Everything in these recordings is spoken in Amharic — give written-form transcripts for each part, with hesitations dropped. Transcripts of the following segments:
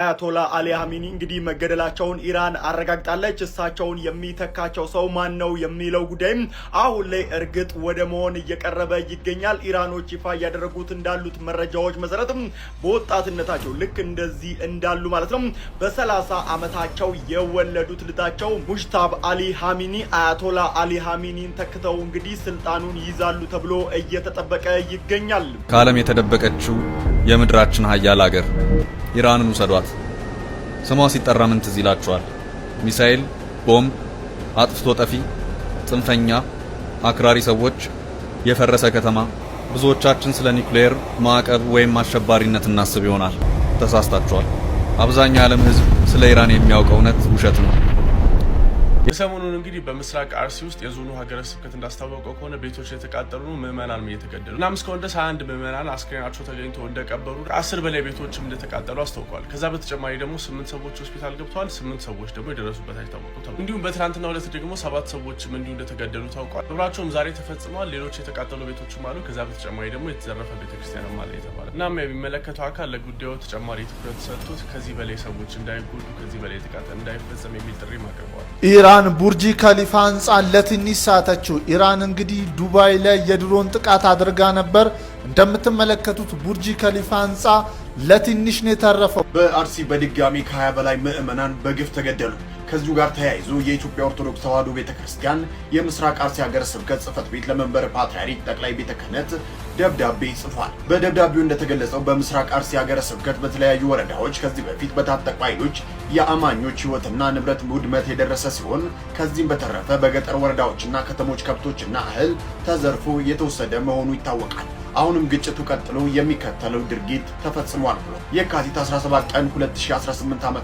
አያቶላ አሊ ሀሚኒ እንግዲህ መገደላቸውን ኢራን አረጋግጣለች። እሳቸውን የሚተካቸው ሰው ማን ነው የሚለው ጉዳይም አሁን ላይ እርግጥ ወደ መሆን እየቀረበ ይገኛል። ኢራኖች ይፋ እያደረጉት እንዳሉት መረጃዎች መሰረትም በወጣትነታቸው ልክ እንደዚህ እንዳሉ ማለት ነው በ30 ዓመታቸው የወለዱት ልጃቸው ሙጅታባ አሊ ሀሚኒ አያቶላ አሊ ሀሚኒን ተክተው እንግዲህ ስልጣኑን ይይዛሉ ተብሎ እየተጠበቀ ይገኛል። ከዓለም የተደበቀችው የምድራችን ሀያል አገር ኢራንን ውሰዷት። ስሟ ሲጠራ ምን ትዝ ይላችኋል? ሚሳኤል፣ ቦምብ፣ አጥፍቶ ጠፊ፣ ጽንፈኛ፣ አክራሪ ሰዎች፣ የፈረሰ ከተማ። ብዙዎቻችን ስለ ኒውክሌር ማዕቀብ ወይም አሸባሪነት እናስብ ይሆናል። ተሳስታችኋል። አብዛኛው የዓለም ሕዝብ ስለ ኢራን የሚያውቀው እውነት ውሸት ነው። ሰሞኑን እንግዲህ በምስራቅ አርሲ ውስጥ የዞኑ ሀገረ ስብከት እንዳስታወቀው ከሆነ ቤቶች የተቃጠሉ ነው፣ ምዕመናንም እየተገደሉ፣ እናም እስካሁን ድረስ 21 ምዕመናን አስክሬናቸው ተገኝቶ እንደቀበሩ፣ 10 በላይ ቤቶችም እንደተቃጠሉ አስታውቀዋል። ከዛ በተጨማሪ ደግሞ ስምንት ሰዎች ሆስፒታል ገብተዋል። ስምንት ሰዎች ደግሞ የደረሱበት አይታወቅም ተብሏል። እንዲሁም በትናንትናው ዕለት ደግሞ ሰባት ሰዎችም እንዲሁ እንደተገደሉ ታውቋል። ቀብራቸውም ዛሬ ተፈጽመዋል። ሌሎች የተቃጠሉ ቤቶችም አሉ። ከዛ በተጨማሪ ደግሞ የተዘረፈ ቤተክርስቲያንም አለ የተባለ። እናም የሚመለከተው አካል ለጉዳዩ ተጨማሪ ትኩረት ሰጥቶት ከዚህ በላይ ሰዎች እንዳይጎዱ፣ ከዚህ በላይ ጥቃት እንዳይፈጸም የሚል ጥሪም አቅርበዋል። ኢራን ቡርጂ ከሊፋ ህንፃን ለትንሽ ሳተችው። ኢራን እንግዲህ ዱባይ ላይ የድሮን ጥቃት አድርጋ ነበር። እንደምትመለከቱት ቡርጂ ከሊፋ ህንፃ ለትንሽ ነው የተረፈው። በአርሲ በድጋሚ ከ20 በላይ ምዕመናን በግፍ ተገደሉ። ከዚሁ ጋር ተያይዞ የኢትዮጵያ ኦርቶዶክስ ተዋሕዶ ቤተ ክርስቲያን የምስራቅ አርሲ ሀገረ ስብከት ጽሕፈት ቤት ለመንበረ ፓትርያርክ ጠቅላይ ቤተ ክህነት ደብዳቤ ጽፏል። በደብዳቤው እንደተገለጸው በምስራቅ አርሲ ሀገረ ስብከት በተለያዩ ወረዳዎች ከዚህ በፊት በታጠቁ ኃይሎች የአማኞች ሕይወትና ንብረት ውድመት የደረሰ ሲሆን፣ ከዚህም በተረፈ በገጠር ወረዳዎችና ከተሞች ከብቶችና እህል ተዘርፎ የተወሰደ መሆኑ ይታወቃል። አሁንም ግጭቱ ቀጥሎ የሚከተለው ድርጊት ተፈጽሟል ብሎ የካቲት 17 ቀን 2018 ዓ.ም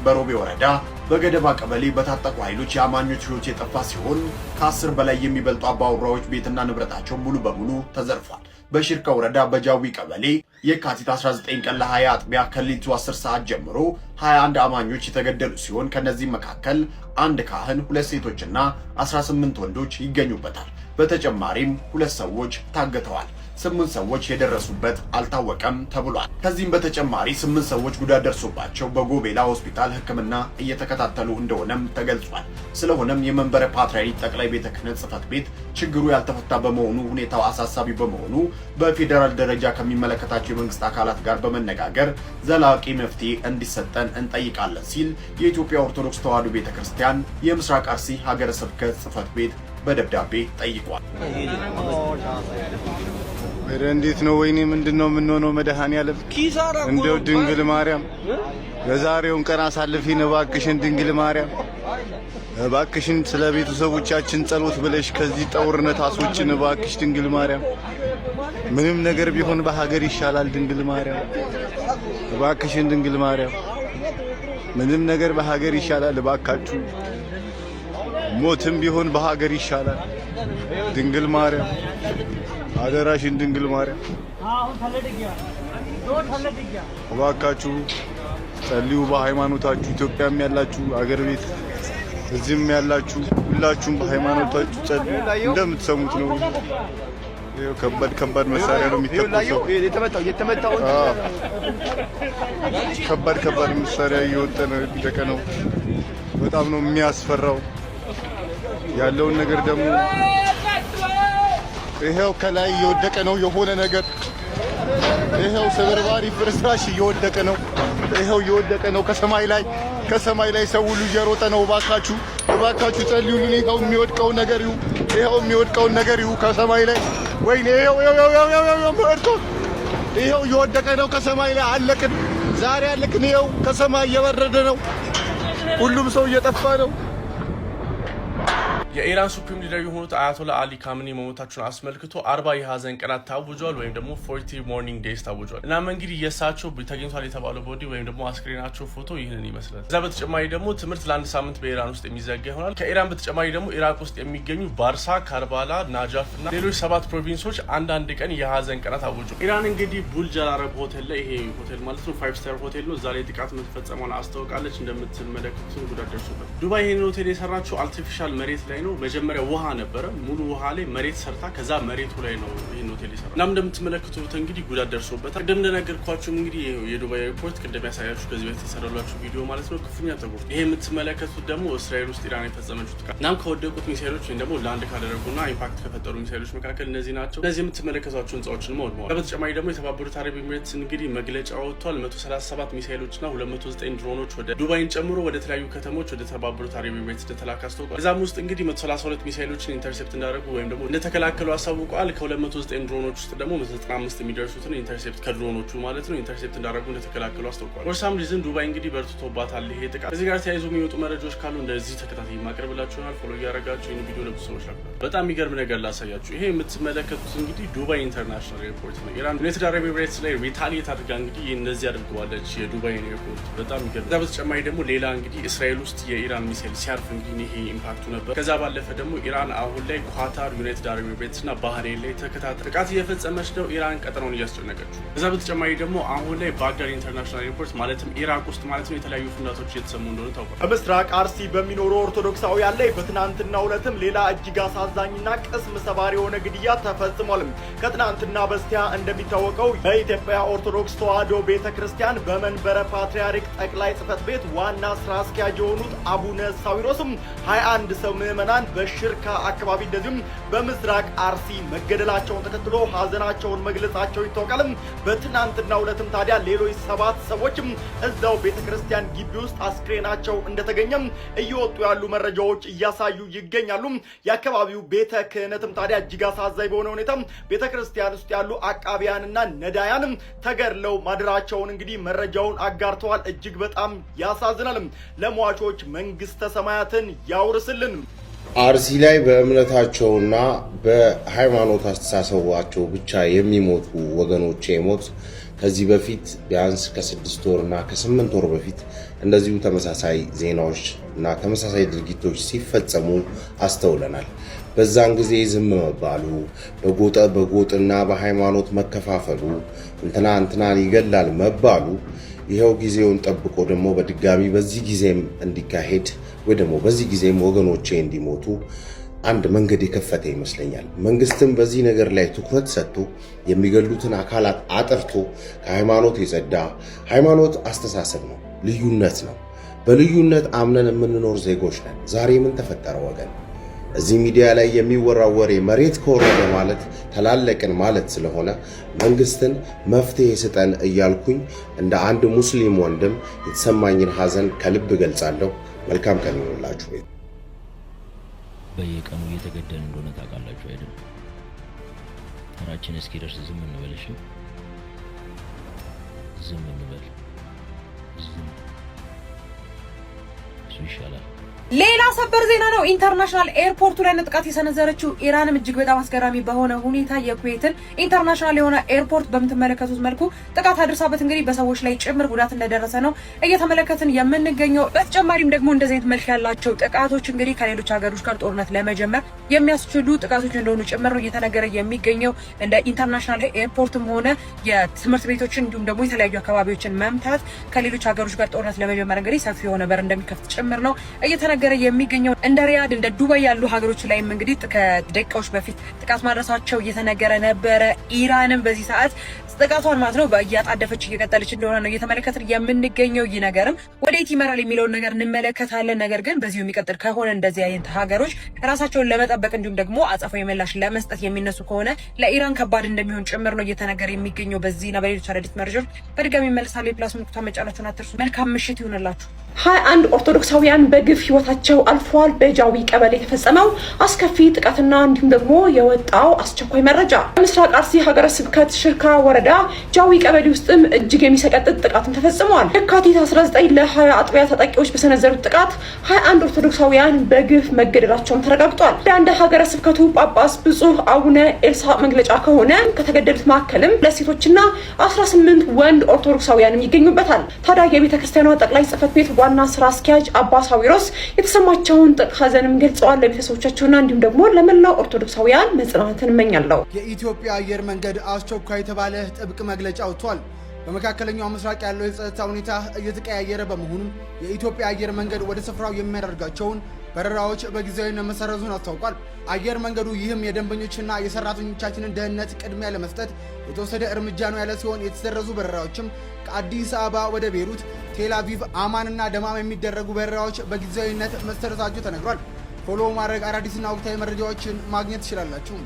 በሮቤ ወረዳ በገደባ ቀበሌ በታጠቁ ኃይሎች የአማኞች ሕይወት የጠፋ ሲሆን፣ ከ10 በላይ የሚበልጡ አባወራዎች ቤትና ንብረታቸው ሙሉ በሙሉ ተዘርፏል። በሽርካ ወረዳ በጃዊ ቀበሌ የካቲት 19 ቀን ለ20 አጥቢያ ከሌሊቱ 10 ሰዓት ጀምሮ 21 አማኞች የተገደሉ ሲሆን፣ ከነዚህም መካከል አንድ ካህን፣ ሁለት ሴቶችና 18 ወንዶች ይገኙበታል። በተጨማሪም ሁለት ሰዎች ታግተዋል። ስምንት ሰዎች የደረሱበት አልታወቀም ተብሏል። ከዚህም በተጨማሪ ስምንት ሰዎች ጉዳት ደርሶባቸው በጎቤላ ሆስፒታል ሕክምና እየተከታተሉ እንደሆነም ተገልጿል። ስለሆነም የመንበረ ፓትርያርክ ጠቅላይ ቤተ ክህነት ጽሕፈት ቤት ችግሩ ያልተፈታ በመሆኑ፣ ሁኔታው አሳሳቢ በመሆኑ በፌዴራል ደረጃ ከሚመለከታቸው የመንግስት አካላት ጋር በመነጋገር ዘላቂ መፍትሄ እንዲሰጠን እንጠይቃለን ሲል የኢትዮጵያ ኦርቶዶክስ ተዋሕዶ ቤተ ክርስቲያን የምስራቅ አርሲ ሀገረ ስብከት ጽሕፈት ቤት በደብዳቤ ጠይቋል። ኧረ እንዴት ነው? ወይኔ ምንድን ነው የምንሆነው? መድኃኔዓለም እንደው ድንግል ማርያም የዛሬውን ቀን አሳልፊን እባክሽን፣ ድንግል ማርያም እባክሽን፣ ስለ ቤተሰቦቻችን ጸሎት ብለሽ ከዚህ ጦርነት አስወጭን እባክሽ ድንግል ማርያም። ምንም ነገር ቢሆን በሀገር ይሻላል። ድንግል ማርያም እባክሽን፣ ድንግል ማርያም ምንም ነገር በሀገር ይሻላል። እባካችሁ ሞትም ቢሆን በሀገር ይሻላል። ድንግል ማርያም አደራሽን፣ ድንግል ማርያም እባካችሁ ጸልዩ በሃይማኖታችሁ። ኢትዮጵያም ያላችሁ፣ አገር ቤት እዚህም ያላችሁ ሁላችሁም በሃይማኖታችሁ ጸልዩ። እንደምትሰሙት ነው። ይኸው ከባድ ከባድ መሳሪያ ነው የሚተኮሰው። ከባድ ከባድ መሳሪያ እየወጠ ነው የወደቀ ነው። በጣም ነው የሚያስፈራው ያለውን ነገር። ደግሞ ይሄው ከላይ እየወደቀ ነው የሆነ ነገር። ይሄው ስብርባሪ ፍርስራሽ እየወደቀ ነው። ይሄው እየወደቀ ነው ከሰማይ ላይ። ከሰማይ ላይ ሰው ሁሉ እየሮጠ ነው። እባካችሁ እባካችሁ ጸልዩልን። ይኸው የሚወድቀውን ነገር ይሁ፣ ይኸው የሚወድቀውን ነገር ይሁ ከሰማይ ላይ። ወይኔ፣ ይኸው ይኸው ይኸው ይኸው የሚወድቀው ይኸው እየወደቀ ነው ከሰማይ ላይ። አለቅን፣ ዛሬ አለቅን። ይኸው ከሰማይ እየወረደ ነው። ሁሉም ሰው እየጠፋ ነው። የኢራን supreme leader የሆኑት አያቶላ አሊ ካሚኒ መሞታቸውን አስመልክቶ 40 የሀዘን ቀናት ታውጇል፣ ወይም ደግሞ 40 mourning days ታውጇል። እናም እንግዲህ የእሳቸው ተገኝቷል የተባለው body ወይም ደግሞ አስክሬናቸው ፎቶ ይህንን ይመስላል። ከዛ በተጨማሪ ደግሞ ትምህርት ለአንድ ሳምንት በኢራን ውስጥ የሚዘጋ ይሆናል። ከኢራን በተጨማሪ ደግሞ ኢራቅ ውስጥ የሚገኙ ባርሳ፣ ካርባላ፣ ናጃፍ እና ሌሎች ሰባት province ኦች አንዳንድ ቀን የሀዘን ቀናት አውጇል። ኢራን እንግዲህ ቡርጅ አል አረብ ሆቴል ላይ፣ ይሄ ሆቴል ማለት ነው five star ሆቴል ነው፣ እዛ ላይ ጥቃት መፈጸሟን አስታውቃለች። እንደምትመለከቱት ጉዳት ደርሶበት። ዱባይ ይህንን ሆቴል የሰራችው artificial መሬት ላይ ነው። ነው። መጀመሪያ ውሃ ነበረ፣ ሙሉ ውሃ ላይ መሬት ሰርታ ከዛ መሬቱ ላይ ነው ይህን ሆቴል የሰራው። እናም እንደምትመለከቱት እንግዲህ ጉዳት ደርሶበታል። ቅድም እንደነገርኳችሁም እንግዲህ የዱባይ airport ቅድም ያሳያችሁ ከዚህ በፊት የሰራላችሁ ቪዲዮ ማለት ነው ክፉኛ ተጎድቷል። ይሄ የምትመለከቱት ደግሞ እስራኤል ውስጥ ኢራን የፈጸመችው ጥቃት። እናም ከወደቁት ሚሳይሎች ወይም ደግሞ land ካደረጉና impact ከፈጠሩ ሚሳይሎች መካከል እነዚህ ናቸው። እነዚህ የምትመለከቷቸው ህንፃዎችንም ወድመዋል። በተጨማሪ ደግሞ የተባበሩት አረብ ኤሚሬትስ እንግዲህ መግለጫ ወጥቷል። 137 ሚሳይሎችና 209 ድሮኖች ወደ ዱባይን ጨምሮ ወደ ተለያዩ ከተሞች ወደ ተባበሩት አረብ ኤሚሬትስ እንደተላከ አስታውቋል። ከዛም ውስጥ እንግዲህ 132 ሚሳይሎችን intercept እንዳደረጉ ወይም ደግሞ እንደተከላከሉ አሳውቀዋል። ከ209 ድሮኖች ውስጥ ደግሞ 195 የሚደርሱትን intercept ከድሮኖቹ ማለት ነው intercept እንዳደረጉ እንደተከላከሉ አስታውቋል። For some reason ዱባይ እንግዲህ በርትቶባታል ይሄ ጥቃት። ከዚህ ጋር ተያይዞ የሚወጡ መረጃዎች ካሉ እንደዚህ ተከታታይ የማቀርብላችሁ ይሆናል። Follow እያደረጋችሁ ይህን ቪዲዮ ለብዙ ሰዎች ላኩ። በጣም የሚገርም ነገር ላሳያችሁ። ይሄ የምትመለከቱት እንግዲህ ዱባይ International Airport ነው። ኢራን ዩናይትድ አረብ ኤሚሬትስ ላይ retaliate አድርጋ እንግዲህ እንደዚህ አድርገዋለች የዱባይን airport። በጣም የሚገርም። ከዛ በተጨማሪ ደግሞ ሌላ እንግዲህ እስራኤል ውስጥ የኢራን ሚሳይል ሲያርፍ እንግዲህ ይሄ impact ኡ ነበር። ከዛ ባለፈ ደግሞ ኢራን አሁን ላይ ኳታር፣ ዩናይትድ አረብ ኤሚሬትስ እና ባህሬን ላይ ተከታታይ ጥቃት እየፈጸመች ነው። ኢራን ቀጠናውን እያስጨነቀችው። ከዛ በተጨማሪ ደግሞ አሁን ላይ ባግዳድ International Airport ማለትም ኢራቅ ውስጥ ማለት ነው የተለያዩ ፍንዳታዎች እየተሰሙ እንደሆነ ታውቋል። በምስራቅ አርሲ በሚኖሩ ኦርቶዶክሳውያን ላይ በትናንትናው ዕለትም ሌላ እጅግ አሳዛኝና ቅስም ሰባሪ የሆነ ግድያ ተፈጽሟል። ከትናንትና በስቲያ እንደሚታወቀው በኢትዮጵያ ኦርቶዶክስ ተዋሕዶ ቤተ ክርስቲያን በመንበረ ፓትርያርክ ጠቅላይ ጽሕፈት ቤት ዋና ስራ አስኪያጅ የሆኑት አቡነ ሳዊሮስም 21 ሰው ምዕመናን በሽርካ አካባቢ እንደዚሁም በምስራቅ አርሲ መገደላቸውን ተከትሎ ሀዘናቸውን መግለጻቸው ይታወቃል። በትናንትናው ዕለትም ታዲያ ሌሎች ሰባት ሰዎችም እዛው ቤተክርስቲያን ግቢ ውስጥ አስክሬናቸው እንደተገኘም እየወጡ ያሉ መረጃዎች እያሳዩ ይገኛሉ። የአካባቢው ቤተ ክህነትም ታዲያ እጅግ አሳዛኝ በሆነ ሁኔታ ቤተክርስቲያን ውስጥ ያሉ አቃቢያንና ነዳያንም ተገድለው ማደራቸውን እንግዲህ መረጃውን አጋርተዋል። እጅግ በጣም ያሳዝናል። ለሟቾች መንግስተ ሰማያትን ያውርስልን። አርሲ ላይ በእምነታቸውና በሃይማኖት አስተሳሰባቸው ብቻ የሚሞቱ ወገኖቼ ሞት ከዚህ በፊት ቢያንስ ከ6 ወር እና ከ8 ወር በፊት እንደዚሁ ተመሳሳይ ዜናዎች እና ተመሳሳይ ድርጊቶች ሲፈጸሙ አስተውለናል። በዛን ጊዜ ዝም መባሉ፣ በጎጠ በጎጥና በሃይማኖት መከፋፈሉ፣ እንትና እንትናን ይገላል መባሉ ይኸው ጊዜውን ጠብቆ ደግሞ በድጋሚ በዚህ ጊዜም እንዲካሄድ ወይ ደግሞ በዚህ ጊዜም ወገኖቼ እንዲሞቱ አንድ መንገድ የከፈተ ይመስለኛል። መንግስትም በዚህ ነገር ላይ ትኩረት ሰጥቶ የሚገሉትን አካላት አጥርቶ ከሃይማኖት የጸዳ፣ ሃይማኖት አስተሳሰብ ነው፣ ልዩነት ነው። በልዩነት አምነን የምንኖር ዜጎች ነን። ዛሬ ምን ተፈጠረ ወገን? እዚህ ሚዲያ ላይ የሚወራው ወሬ መሬት ከወረደ ማለት ተላለቅን ማለት ስለሆነ መንግስትን መፍትሄ ስጠን እያልኩኝ እንደ አንድ ሙስሊም ወንድም የተሰማኝን ሀዘን ከልብ እገልጻለሁ። መልካም ቀን ይሁንላችሁ። በየቀኑ እየተገደልን እንደሆነ ታውቃላችሁ አይደል? ተራችን እስኪደርስ ዝም እንበል። እሺ፣ ዝም እንበል። ዝም፣ እሱ ይሻላል። ሌላ ሰበር ዜና ነው። International airport ኡ ላይ ነው ጥቃት የሰነዘረችው ኢራንም እጅግ በጣም አስገራሚ በሆነ ሁኔታ የኩዌትን international የሆነ airport በምትመለከቱት መልኩ ጥቃት አድርሳበት እንግዲህ በሰዎች ላይ ጭምር ጉዳት እንደደረሰ ነው እየተመለከትን የምንገኘው። በተጨማሪም ደግሞ እንደዚህ አይነት መልክ ያላቸው ጥቃቶች እንግዲህ ከሌሎች ሀገሮች ጋር ጦርነት ለመጀመር የሚያስችሉ ጥቃቶች እንደሆኑ ጭምር ነው እየተነገረ የሚገኘው። እንደ international airport ም ሆነ የትምህርት ቤቶችን እንዲሁም ደግሞ የተለያዩ አካባቢዎችን መምታት ከሌሎች ሀገሮች ጋር ጦርነት ለመጀመር እንግዲህ ሰፊ የሆነ በር እንደሚከፍት ጭምር ነው እየተነገረ የሚገኘው። እንደ ሪያድ፣ እንደ ዱባይ ያሉ ሀገሮች ላይም እንግዲህ ከደቂቃዎች በፊት ጥቃት ማድረሳቸው እየተነገረ ነበረ። ኢራንም በዚህ ሰዓት ጥቃቷን ማለት ነው እያጣደፈች እየቀጠለች እንደሆነ ነው እየተመለከትን የምንገኘው። ይህ ነገርም ወዴት ይመራል የሚለውን ነገር እንመለከታለን። ነገር ግን በዚሁ የሚቀጥል ከሆነ እንደዚህ አይነት ሀገሮች ራሳቸውን ለመጠበቅ እንዲሁም ደግሞ አጸፋዊ ምላሽ ለመስጠት የሚነሱ ከሆነ ለኢራን ከባድ እንደሚሆን ጭምር ነው እየተነገረ የሚገኘው። በዚህና በሌሎች አዳዲስ መረጃዎች በድጋሚ እመለሳለሁ። የ plus ምልክቷን መጫናችሁን አትርሱ። መልካም ምሽት ይሁንላችሁ። 21 ኦርቶዶክሳውያን በግፍ ህይወታቸው አልፏል። በጃዊ ቀበሌ የተፈጸመው አስከፊ ጥቃትና እንዲሁም ደግሞ የወጣው አስቸኳይ መረጃ። በምስራቅ አርሲ ሀገረ ስብከት ሽርካ ወረዳ ጃዊ ቀበሌ ውስጥም እጅግ የሚሰቀጥጥ ጥቃትም ተፈጽሟል። የካቲት 19 ለ20 አጥቢያ ታጣቂዎች በሰነዘሩት ጥቃት 21 ኦርቶዶክሳውያን በግፍ መገደላቸውም ተረጋግጧል። እንደ ሀገረ ስብከቱ ጳጳስ ብፁዕ አቡነ ኤልሳ መግለጫ ከሆነ ከተገደሉት መካከልም ለሴቶችና 18 ወንድ ኦርቶዶክሳውያንም ይገኙበታል። ታዲያ የቤተ ክርስቲያኗ ጠቅላይ ጽሕፈት ቤት ዋና ስራ አስኪያጅ አባ ሳዊሮስ የተሰማቸውን ጥልቅ ሐዘንም ገልጸዋል። ለቤተሰቦቻቸውና እንዲሁም ደግሞ ለመላው ኦርቶዶክሳውያን መጽናናትን እመኛለሁ። የኢትዮጵያ አየር መንገድ አስቸኳይ የተባለ ጥብቅ መግለጫ አውጥቷል። በመካከለኛው ምስራቅ ያለው የጸጥታ ሁኔታ እየተቀያየረ በመሆኑ የኢትዮጵያ አየር መንገድ ወደ ስፍራው የሚያደርጋቸውን በረራዎች በጊዜያዊነት መሰረዙን አስታውቋል። አየር መንገዱ ይህም የደንበኞችና የሰራተኞቻችንን ደህንነት ቅድሚያ ለመስጠት የተወሰደ እርምጃ ነው ያለ ሲሆን፣ የተሰረዙ በረራዎችም ከአዲስ አበባ ወደ ቤሩት፣ ቴል አቪቭ፣ አማንና ደማም የሚደረጉ በረራዎች በጊዜያዊነት መሰረዛቸው ተነግሯል። Follow ማድረግ አዳዲስና ወቅታዊ መረጃዎችን ማግኘት ትችላላችሁ።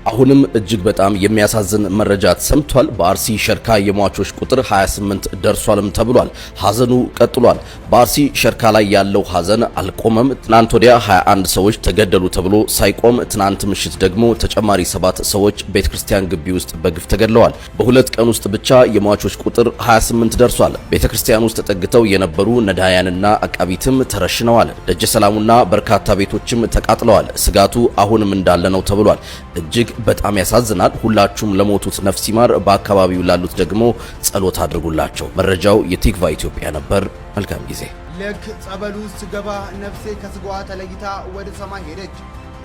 አሁንም እጅግ በጣም የሚያሳዝን መረጃ ተሰምቷል። በአርሲ ሸርካ የሟቾች ቁጥር 28 ደርሷልም ተብሏል። ሀዘኑ ቀጥሏል። በአርሲ ሸርካ ላይ ያለው ሀዘን አልቆመም። ትናንት ወዲያ 21 ሰዎች ተገደሉ ተብሎ ሳይቆም ትናንት ምሽት ደግሞ ተጨማሪ 7 ሰዎች ቤተክርስቲያን ግቢ ውስጥ በግፍ ተገድለዋል። በ2 ቀን ውስጥ ብቻ የሟቾች ቁጥር 28 ደርሷል። ቤተክርስቲያን ውስጥ ተጠግተው የነበሩ ነዳያንና አቃቢትም ተረሽነዋል። ደጀ ሰላሙና በርካታ ቤቶችም ተቃጥለዋል። ስጋቱ አሁንም እንዳለ ነው ተብሏል። እጅግ በጣም ያሳዝናል። ሁላችሁም ለሞቱት ነፍስ ይማር፣ በአካባቢው ላሉት ደግሞ ጸሎት አድርጉላቸው። መረጃው የቲክቫህ ኢትዮጵያ ነበር። መልካም ጊዜ። ልክ ጸበሉ ውስጥ ስገባ ነፍሴ ከስጋዋ ተለይታ ወደ ሰማይ ሄደች።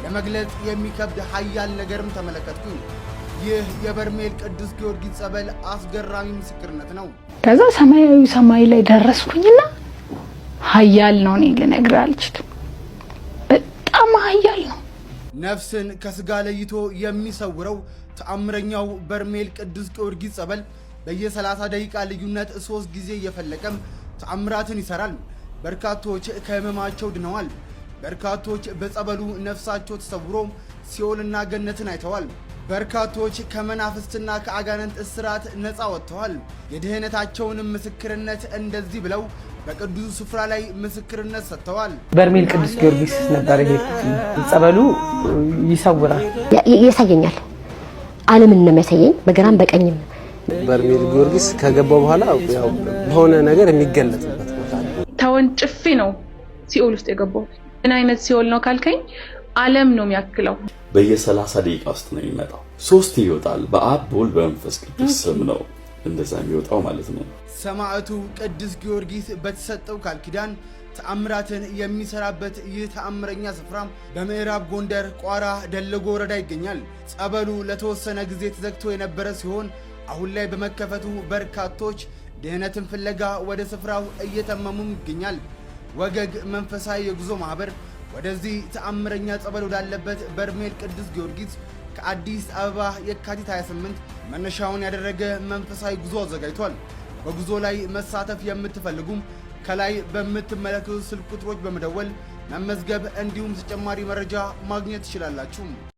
ለመግለጽ የሚከብድ ኃያል ነገርም ተመለከትኩኝ። ይህ የበርሜል ቅዱስ ጊዮርጊስ ጸበል አስገራሚ ምስክርነት ነው። ከዛ ሰማያዊ ሰማይ ላይ ደረስኩኝና ኃያል ነው። እኔ ልነግርህ አልችልም። በጣም ኃያል ነው። ነፍስን ከስጋ ለይቶ የሚሰውረው ተአምረኛው በርሜል ቅዱስ ጊዮርጊስ ጸበል በየ30 ደቂቃ ልዩነት ሶስት ጊዜ እየፈለቀም ተአምራትን ይሰራል። በርካቶች ከህመማቸው ድነዋል። በርካቶች በጸበሉ ነፍሳቸው ተሰውሮ ሲኦልና ገነትን አይተዋል። በርካቶች ከመናፍስትና ከአጋንንት እስራት ነፃ ወጥተዋል። የድህነታቸውንም ምስክርነት እንደዚህ ብለው በቅዱሱ ስፍራ ላይ ምስክርነት ሰጥተዋል። በርሜል ቅዱስ ጊዮርጊስ ነበር የሄድኩት። ጸበሉ ይሰውራል፣ ያሳየኛል። ዓለምን ነው የሚያሳየኝ በግራም በቀኝም። በርሜል ጊዮርጊስ ከገባው በኋላ ያው በሆነ ነገር የሚገለጥበት ቦታ ነው። ተወንጭፌ ነው ሲኦል ውስጥ የገባሁት። ምን አይነት ሲኦል ነው ካልከኝ ዓለም ነው የሚያክለው። በየ30 ደቂቃ ውስጥ ነው የሚመጣው። ሶስት ይወጣል። በአብ፣ በወልድ፣ በመንፈስ ቅዱስ ስም ነው እንደዛ የሚወጣው ማለት ነው። ሰማዕቱ ቅዱስ ጊዮርጊስ በተሰጠው ቃል ኪዳን ተአምራትን የሚሰራበት ይህ ተአምረኛ ስፍራ በምዕራብ ጎንደር ቋራ ደለጎ ወረዳ ይገኛል። ጸበሉ ለተወሰነ ጊዜ ተዘግቶ የነበረ ሲሆን አሁን ላይ በመከፈቱ በርካቶች ድህነትን ፍለጋ ወደ ስፍራው እየተመሙም ይገኛል። ወገግ መንፈሳዊ የጉዞ ማህበር ወደዚህ ተአምረኛ ጸበል ወዳለበት በርሜል ቅዱስ ጊዮርጊስ ከአዲስ አበባ የካቲት 28 መነሻውን ያደረገ መንፈሳዊ ጉዞ አዘጋጅቷል። በጉዞ ላይ መሳተፍ የምትፈልጉም ከላይ በምትመለከቱት ስልክ ቁጥሮች በመደወል መመዝገብ እንዲሁም ተጨማሪ መረጃ ማግኘት ትችላላችሁ።